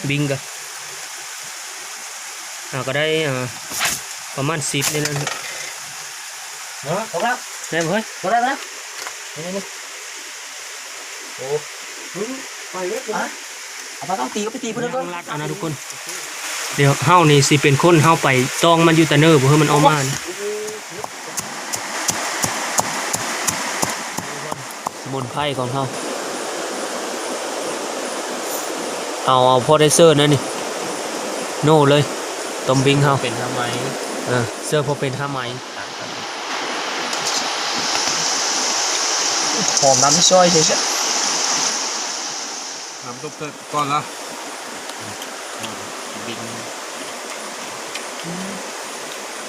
ບິງກະ ເຮົາກະໄດ້ ອ່າ ປະມານສິບນີ້ແຫຼະ. ເນາະ ຄົບແລ້ວ ໄດ້ບໍ່ເຮີ້ຍ? ຄົບແລ້ວນະ ນີ້ ນີ້ ໂອ້ ໄປເລີຍ ເອົາປາຕ້ອງຕີກະໄປຕີພຸ້ນເດີ ລັດເອົານະທຸກຄົນ. ດຽວເຮົານີ້ຊິເປັນຄົນເຮົາໄປຕ້ອງມັນຢູ່ຕະເນີ ບໍ່ໃຫ້ມັນອອກມາ. ສະໝຸນໄພຂອງເຮົາ ເອົາ ເອົາພໍໄດ້ເຊີນະນີ້ ໂນເລີຍ ຕົ້ມບິງເຮົາ ເປັນຮາໄມ ເອີ ເຊີພໍເປັນຮາໄມ. ຫອມນ້ຳຊ່ອຍເຊີ ນ້ຳຕົ້ມເກີດກ່ອນລະ ບິງ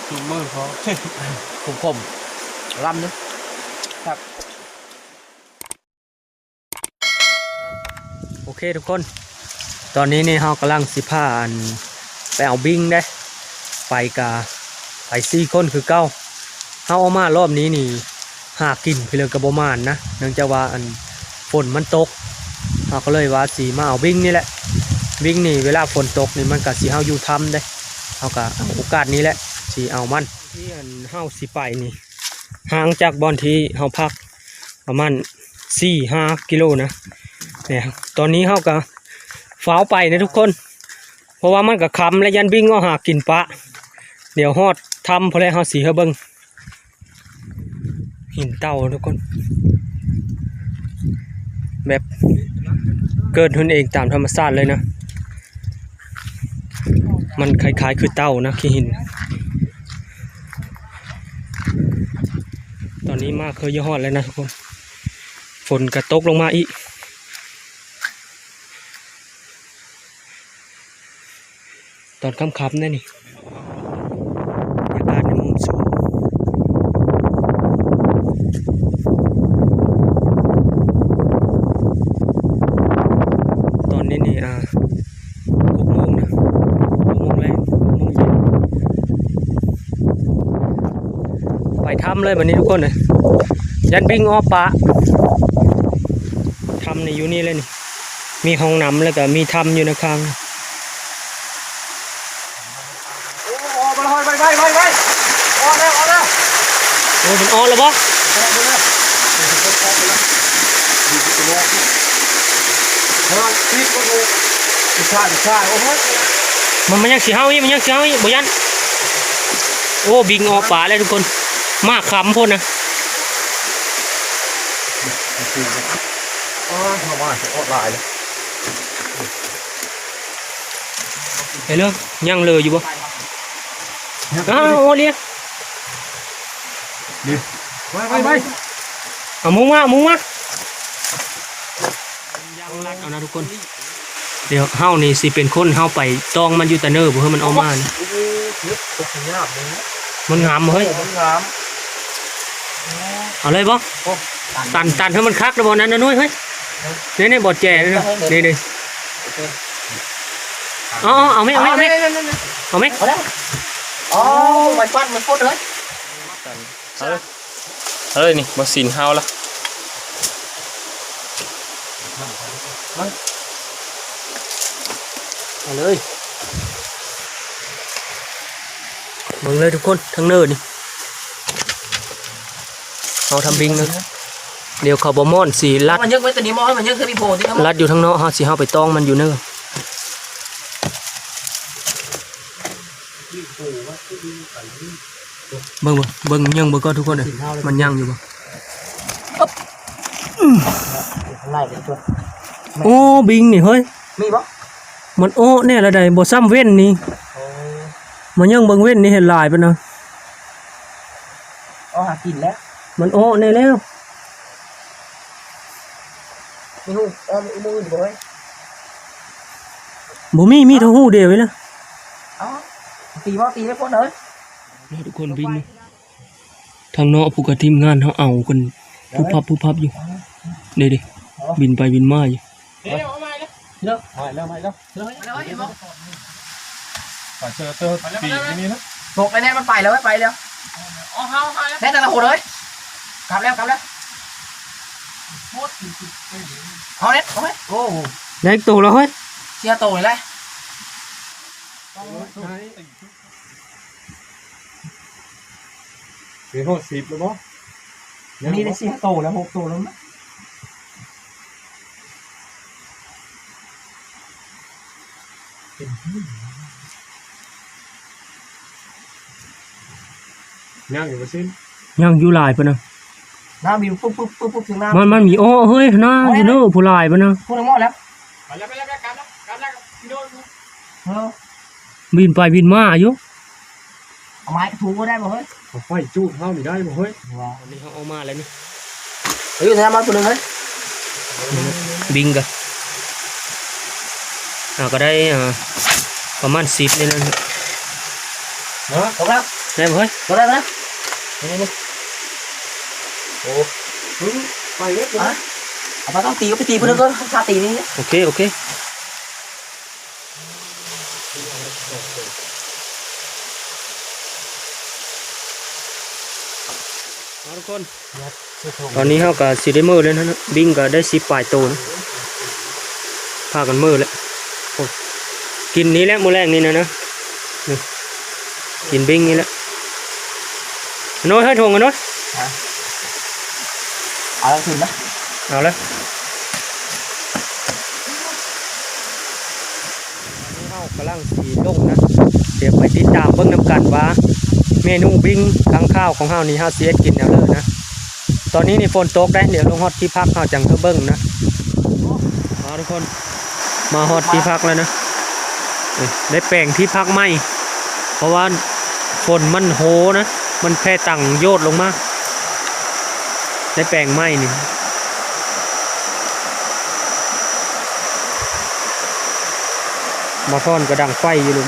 ຈຸ່ມມືພໍ ຂົມໆ ລຳເດີ ຄັກ. ໂອເຄທຸກຄົນ ຕອນນີ້ນີ້ເຮົາກຳລັງຊິພາ ອັນ ໄປເອົາບິງເດ້ ໄປກະໄປສີ່ຄົນຄືເກົ່າ. ເຮົາອອກມາລອບນີ້ນີ້ ຫາກິນພີເລີກະບໍ່ໝານນະ ເນື່ອງຈາກວ່າ ອັນ ຝົນມັນຕົກ ເຮົາກະເລີຍວ່າຊິມາເອົາບິງນີ້ແຫຼະ. ບິງນີ້ເວລາຝົນຕົກນີ້ມັນກະຊິ ເຮົາຢູ່ຖ້ຳເດ້ ເຮົາກະເອົາໂອກາດນີ້ແຫຼະຊິເອົາມັນ. ທີ່ ອັນ ເຮົາຊິໄປນີ້ ຫ່າງຈາກບ່ອນທີ່ເຮົາພັກປະມານສີ່ຫ້າກິໂລນະ. ແຕ່ຕອນນີ້ເຮົາກະຟ້າວໄປນະທຸກຄົນ ເພາະວ່າມັນກະຄ່ຳແລ້ວ ຢ້ານບິງອອກຫາກິນປະ. ດຽວຮອດຖ້ຳພຸ້ນແຫຼະ ເຮົາຊິໃຫ້ເບິ່ງ ຫີນເຕົ່າທຸກຄົນ ແບບເກີດຂຶ້ນເອງຕາມທຳມະຊາດເລີຍນະ. ມັນຄ້າຍໆຄືເຕົ່ານະ ຂີ້ຫີນ. ຕອນນີ້ມາເຄີຍຈະຮອດແລ້ວນະທຸກຄົນ ຝົນກະຕົກລົງມາອີກ ຕອນຄ່ຳໆແດ່ນີ້ ບັນຍາກາດໃນມຸມສູງ. ຕອນນີ້ນີ້ ອ່າ ຫົກໂມງນະ ຫົກໂມງແລງ ຫົກໂມງເຢັນ ໄປຖ້ຳເລີຍບັດນີ້ທຸກຄົນເອີຍ ຢ້ານບິງອອກປະ. ຖ້ຳນີ້ຢູ່ນີ້ເລີຍນີ້ ມີຫ້ອງນ້ຳ ແລ້ວກະມີຖ້ຳຢູ່ນະຂ້າງ. ໂອ້ ອອກມາແລ້ວ ໄວໆໆໆ ອອກແລ້ວ ອອກແລ້ວ. ໂອ້ ມັນອອກແລ້ວບໍ່? ອອກມາແລ້ວ ມັນ ມັນຍັງຊິເຫົ່າອີກ ມັນຍັງຊິເຫົ່າອີກ ບໍ່ຢ້ານ. ໂອ້ ບິງອອກປາແລ້ວທຸກຄົນ ມາຄ່ຳພຸ້ນນະ. ເອີ ຍັງເຫຼືອຢູ່ບໍ່? ອ້າວ ໂອເລຍ ໄປໆໆ ເອົາມຸງມາ ເອົາມຸງມາ. ເອົານະທຸກຄົນ ດຽວເຮົານີ້ຊິເປັນຄົນເຮົາໄປຕ້ອງມັນຢູ່ຕະເນີ ບໍ່ໃຫ້ມັນອອກມາ. ມັນງາມບໍ່ເຮີ້ຍ? ເອົາເລີຍບໍ່? ຕັນ ຕັນໃຫ້ມັນຄັກເດີບໍ່? ນັ້ນນະໜ່ວຍເຮີ້ຍ ນີ້ໆ ບໍ່ແຈນີ້ ນີ້ໆ. ເອົາ ເອົາແມະ ເອົາແມະ ເອົາແມະ ເອົາແມະ. ເອົາແລ້ວ ເອົາ ມັນປັດ ມັນປົດເຮີ້ຍ. ເອົາເລີຍ ເອົາເລີຍນີ້ ບໍ່ສິນເຮົາລະ ເອົາເລີຍ. ເບິ່ງເລີຍທຸກຄົນ ທາງເນີນີ້ ເຮົາທຳບິງເນີ ດຽວເຂົາບໍ່ມ່ອນຊິລັດ ມັນຍັງໄວ້ຕົວນີ້ ມອງໃຫ້ມັນຍັງຄືມີໂພນີ້ ລັດຢູ່ທາງນອກ ເຮົາຊິເຮົາໄປຕ້ອງມັນຢູ່ເນີ. ເບິ່ງ ເບິ່ງ ເບິ່ງ ຍັງເບິ່ງກ່ອນທຸກຄົນເອີຍ ມັນຍັງຢູ່ບໍ່? ໂອ້ ບິງນີ້ເຮີ້ຍ ມີບໍ່? ມັນໂອ້ແນ່ລະໃດ ບໍ່ຊ້ຳເວັ້ນນີ້. ໂອ້ ມາຍັງເບິ່ງເວັ້ນນີ້ ເຫັນຫຼາຍປານນັ້ນ. ເອົາຫາກິນແລ້ວ ມັນໂອ້ແນ່ແລ້ວ. ມີຫູ ເອີ ມີຫູອື່ນບໍ່ເຮີ້ຍ? ບໍ່ມີ ມີແຕ່ຫູດຽວນີ້ລະ. ເອົາ ຕີບໍ່ ຕີໄດ້ພົ້ນເຮີ້ຍ. ເນາະ ທຸກຄົນ ບິງທາງນອກ ຜູ້ກະທີມງານເຮົາເອົາກັນ ປຸບປັບ ປຸບປັບຢູ່ ເດ້ໆ ບິນໄປບິນມາຢູ່. ເດີ ມາແລ້ວ ມາແລ້ວ ມາແລ້ວ ເດີ ມາແລ້ວ ເຫັນບໍ່? ໄປເຊີເຕີ ປີນີ້ນະ ຕົກແນ່ໆ ມັນໄປແລ້ວ ໄປແລ້ວ. ອໍ ເຮົາ ເຮົາແລ້ວ ແນ່ນະ ໂຫດເລີຍ ກັບແລ້ວ ກັບແລ້ວ. ເອົາແນ່ ເອົາແນ່ ໂອ້ ໄດ້ໂຕແລ້ວເຮີ້ຍ ເສຍໂຕນີ້ແຫຼະ. ໄປຮອດສິບແລ້ວບໍ່? ຍັງ ມີໄດ້ ບໍ່ ສີ່ໂຕແລ້ວ ຫົກໂຕແລ້ວ. ຍັງຢູ່ບໍ່ສິ້ນ? ຍັງຢູ່ຫຼາຍປານນະ. ນ້ຳມີປຶບໆໆໆ ເທິງນ້ຳ ມັນ ມັນມີ ໂອ້ ເຮີ້ຍ ນ້າ ໂອ້ຍ ຢູ່ເນີ ຜູ້ຫຼາຍປານນະ. ພຸ້ນໝົດແລ້ວ. ໄປແລ້ວ ໄປແລ້ວ ໄປແລ້ວ ກັບແລ້ວ ກັບແລ້ວ ກິໂລ. ເອີ ບິນໄປບິນມາຢູ່. ເອົາໄມ້ຖູກໍໄດ້ບໍ່ເຮີ້ຍ? ເອົາໄຟຈູດເຮົານີ້ໄດ້ບໍ່ເຮີ້ຍ? ວ່າ ອັນນີ້ເຮົາເອົາມາແລ້ວນີ້. ເອີ ຢູ່ໃນນັ້ນມາຜູ້ໜຶ່ງເຮີ້ຍ. ບິງກະ ເຮົາກໍໄດ້ ອ່າ ປະມານສິບນີ້ນະ. ເນາະ ຕົກແລ້ວ ໄດ້ບໍ່ເຮີ້ຍ? ຕົກແລ້ວນະ. ນີ້ໆ ໂອ້ ໄປເລີຍ. ອະ ເອົາໄປ ຕ້ອງຕີ ກໍໄປຕີຜູ້ໜຶ່ງກ່ອນ ຖ້າຕີນີ້. ໂອເຄ ໂອເຄ. ເອົາ ທຸກຄົນ ຕອນນີ້ເຮົາກໍຊິໄດ້ມື້ແລ້ວນະ. ບິງກໍໄດ້ສິບປາຍໂຕນະ ພາກັນມື້ແລ້ວ. ໂອ້ ກິນນີ້ແຫຼະ ມື້ແລງນີ້ນະ ນະ ນີ້ ກິນບິງນີ້ແຫຼະ. ໂນ້ດ ໃຫ້ຖົງກັນໂນ້ດ. ຮະ ເອົາຄືນນະ ເອົາເລີຍ. ນີ້ເຮົາກຳລັງຊິລົງນະ ດຽວໄປຕິດຕາມເບິ່ງນຳກັນວ່າ ເມນູບິງຄັ້ງຄາວຂອງເຮົານີ້ ເຮົາຊິເຮັດກິນແນວເລີນະ. ຕອນນີ້ນີ້ຝົນຕົກເດ້ ດຽວລົງຮອດທີ່ພັກເຮົາຈັ່ງເບິ່ງນະ. ມາທຸກຄົນ ມາຮອດທີ່ພັກແລ້ວນະ. ເອີ ໄດ້ແປງທີ່ພັກໃໝ່ ເພາະວ່າຝົນມັນໂຮນະ ມັນແຜ່ຕັງໂຍດລົງມາ. ໄດ້ແປງໃໝ່ນີ້ ມາທ່ອນກໍດັງໄຟຢູ່ເລີຍ.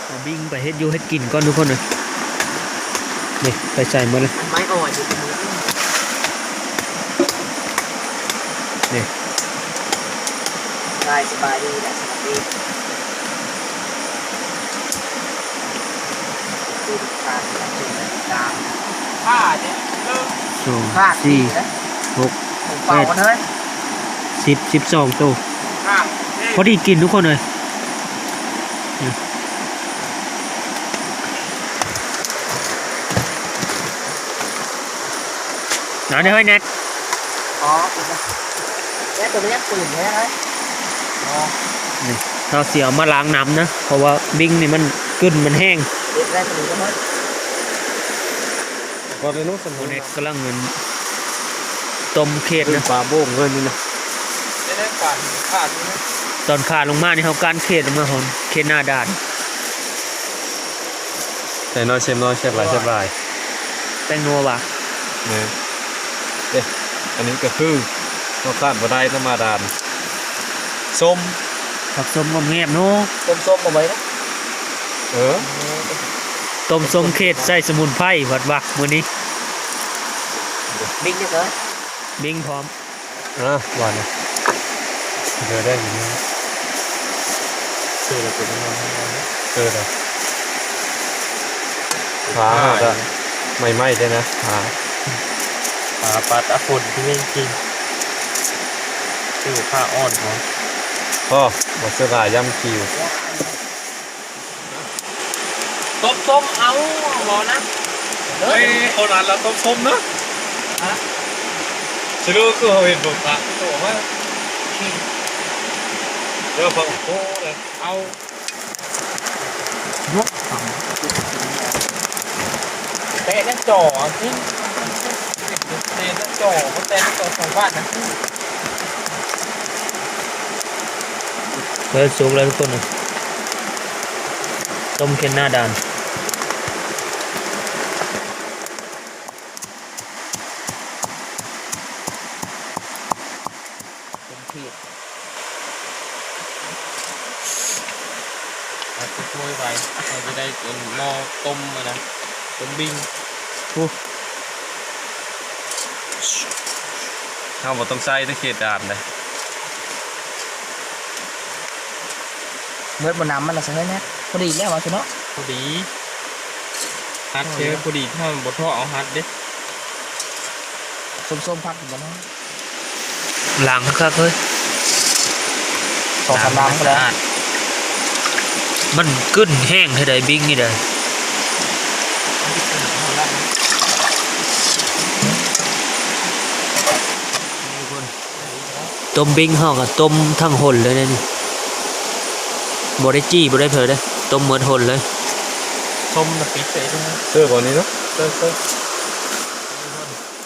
ເອົາບິງໄປເຮັດຢູ່ເຮັດກິນກ່ອນທຸກຄົນເອີຍ. ນີ້ ໄປໃສ່ໝົດເລີຍ. ໄມ້ອ່ອນຢູ່ ນີ້ ສະບາຍ ສະບາຍດີນະ ສະບາຍດີ. ຫ້າເດ້ ສອງ ຫ້າ ສີ່ ຫົກ ແປດ ສິບ ສິບສອງໂຕ ພໍດີກິນທຸກຄົນເອີຍ. ອືມ ເອົາເດີເຮີ້ຍແນັດ. ອໍ ແລ້ວໂຕນີ້ປືນແທ້ເລີຍ. ອໍ ນີ້ ເຮົາຊິເອົາມາລ້າງນ້ຳນະ ເພາະວ່າບິງນີ້ມັນ ກິ່ນມັນແຮງ. ເຮັດໄດ້ໂຕນີ້ເນາະ. ບໍ່ໄດ້ເນາະ ສະໝຸນ ໂອ້ ແນັດກຳລັງ ອັນ ຕົ້ມເຂດນະ ປາໂບງເລີຍນີ້ນະ. ໄດ້ ໄດ້ປາຂາດຢູ່ນະ. ຕອນຂາລົງມານີ້ ເຮົາກ້ານເຂດລົງມາຮອດເຂດໜ້າດ່ານ. ໃສ່ໜ້ອຍເຊມໜ້ອຍ ແຊບຫຼາຍ ແຊບຫຼາຍ. ແປ້ງນົວຫວາ? ແມ່ນ. ເດ້ ອັນນີ້ກໍຄືເຮົາຂາດບໍ່ໄດ້ນຳ ໜ້າດ່ານ ສົ້ມ ຜັກສົ້ມຫອມແຮມເນາະ. ຕົ້ມສົ້ມເອົາໄວ້ນະ. ເອີ ຕົ້ມສົ້ມເຂດໃສ່ສະໝຸນໄພ ວັດວະມື້ນີ້. ບິງເດີ ບິງພ້ອມ. ອ່າ ຫວານນະ. ເດີ ໄດ້ຢູ່ນີ້. ເຈີແລ້ວເປັນຍັງໄງ? ເຈີແລ້ວ. ປາຫາກະໃໝ່ໆ ເດ້ນະ ປາ ປາ ປາຕາຝົນທີ່ແມ່ນກິນ. ເຈີປາອ່ອນພໍ ພໍ ບໍ່ເສຍດາຍ ຢ້ຳຄິວ. ຕົ້ມສົ້ມ ເອົາ ເອົາບໍ່ນະ. ເອີຍ ເຂົານັ້ນລະຕົ້ມສົ້ມເນາະ. ຮະ ຊິຮູ້ຄືເຮົາເຫັນບໍ່ປາໂຕມາ. ເດີ ຟັງໂອ້ເດີ ເອົາ ຍົກ ແຕະໜ້າຈໍ ເອົາຊິ ແຕະໜ້າຈໍ ບໍ່ແຕະໜ້າຈໍສອງບາດນະ. ເອີ ສຸກແລ້ວທຸກຄົນ ຕົ້ມເຂດໜ້າດ່ານ. ເປັນເຂດ ຕັດໂທຍໄປ ເຮົາຈະໄດ້ເປັນໝໍ້ຕົ້ມ ອັນນັ້ນ ຕົ້ມບິງ. ໂອ້ ເຮົາບໍ່ຕ້ອງໃສ່ແຕ່ເຂດດ່ານເດ້. ເໝິດບໍ່ ນ້ຳມັນນະ ໃສ່ແນ່ ພໍດີແລ້ວວ່າຊັ້ນເນາະ. ພໍດີ ຮັດແຄ່ພໍດີ ຖ້າມັນບໍ່ເທາະເອົາຮັດເດ້. ສົ້ມໆ ພັກຢູ່ບໍ່ເນາະ ລ້າງຄັກໆ ເຮີ້ຍ ສອງສາມນ້ຳກໍໄດ້. ລ້າງໃຫ້ສະອາດ ມັນກຶ້ນແຮງແທ້ໃດບິງນີ້ໃດ. ຕົ້ມບິງເຮົາກໍຕົ້ມທັງຫົນເລີຍເດ້ນີ້ ບໍ່ໄດ້ຈີ່ ບໍ່ໄດ້ເຜີເດ້ ຕົ້ມໝົດຫົນເລີຍ. ຕົ້ມນະປິດໄປເດີ ເຊີບໍ່ນີ້ເນາະ ເຊີ ເຊີ.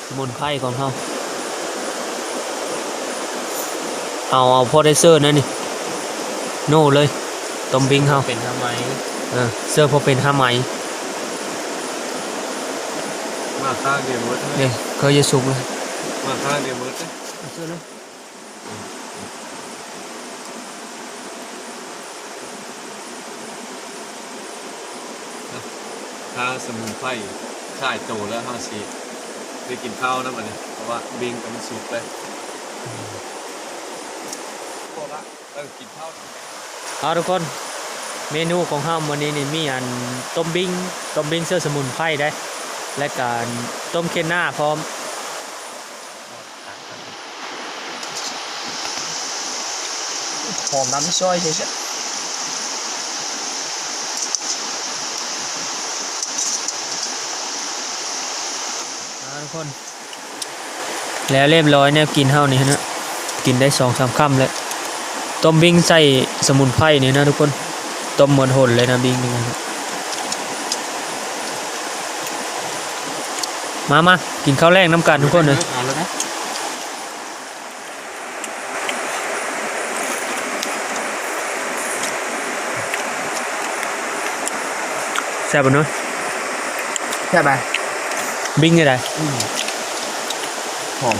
ສະໝຸນໄພຂອງເຮົາ ເອົາ ເອົາພໍໄດ້ເຊີນະນີ້ ໂນເລີຍ ຕົ້ມບິງເຮົາ ເປັນຫາໄໝ ເອີ ເຊີພໍເປັນຫາໄໝ. ມາຂ້າງດຽວໝົດເລີຍ ເອີ ເຄີຍຈະສຸກເລີຍ ມາຂ້າງດຽວໝົດເລີຍ ເຊີເລີຍ. ທາສະໝຸນໄພຂາຍໂຕແລ້ວ ເຮົາຊິໄດ້ກິນເຂົ້ານຳບັດນີ້ ເພາະວ່າບິງກໍມັນສຸກແລ້ວ. ເອົາ ທຸກຄົນ ເມນູຂອງເຮົາມື້ນີ້ນີ້ມີອັນຕົ້ມບິງ ຕົ້ມບິງເຊີສະໝຸນໄພເດ້ ແລະກະຕົ້ມເຄນນາພ້ອມ. ຫອມນ້ຳຊອຍເລີຍ ອ່າ ທຸກຄົນ ແລ້ວຮຽບຮ້ອຍແນວກິນເຮົານີ້ນະ ກິນໄດ້ສອງສາມຄຳແລ້ວ ຕົ້ມບິງໃສ່ສະໝຸນໄພນີ້ນະທຸກຄົນ ຕົ້ມໝົດຫົນເລີຍນະບິງນີ້ນະ. ມາ ມາ ກິນເຂົ້າແລງນຳກັນທຸກຄົນເອີຍ. ແຊບບໍ່ເນາະ? ແຊບຫຼາຍ ບິງນີ້ໄດ໋ ອືມ ຫອມ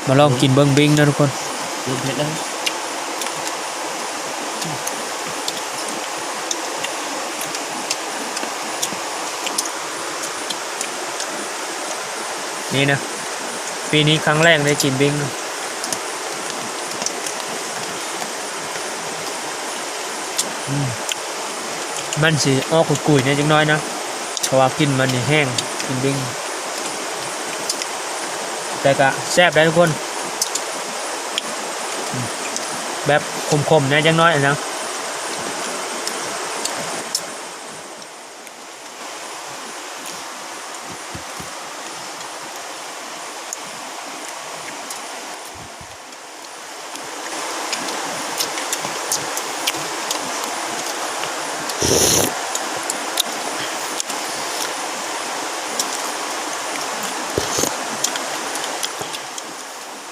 ມາລອງກິນເບິ່ງບິງເນາະທຸກຄົນ. ເລີ່ມເຜັດແລ້ວ ນີ້ນະ ປີນີ້ຄັ້ງແລກໄດ້ກິນບິງ. ອືມ ມັນຊິອອກກຸຍໆແດ່ຈັກໜ້ອຍນະ ເພາະວ່າກິ່ນມັນນີ້ແຮງ ກິ່ນບິງ ແຕ່ກະແຊບໄດ໋ທຸກຄົນ. ອືມ ແບບຂົມໆແດ່ຈັກໜ້ອຍນະ.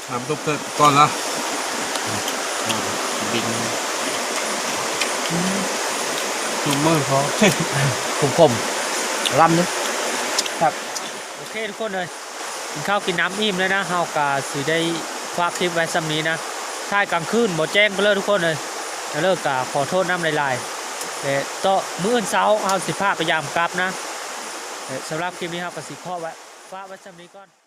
ຖາມຕົກເກີດກ່ອນລະ ບິນ ຈຸ່ມມືພໍ ຂົມໆ ລຳເດ້ ແຊບ. ໂອເຄທຸກຄົນເອີຍ ກິນເຂົ້າກິນນ້ຳອີ່ມແລ້ວນະ ເຮົາກະຊິໄດ້ຝາກຄລິບໄວ້ຊ່ຳນີ້ນະ ຖ່າຍກາງຄືນບໍ່ແຈ້ງເລີຍທຸກຄົນເອີຍ ເລີກກະຂໍໂທດນຳຫຼາຍໆ ແລະຕໍ່ມື້ອື່ນເຊົ້າເຮົາຊິພາໄປຢາມກັບນະ ແລະສຳລັບຄລິບນີ້ເຮົາກະຊິຂໍໄວ້ ຝາກໄວ້ຊ່ຳນີ້ກ່ອນ.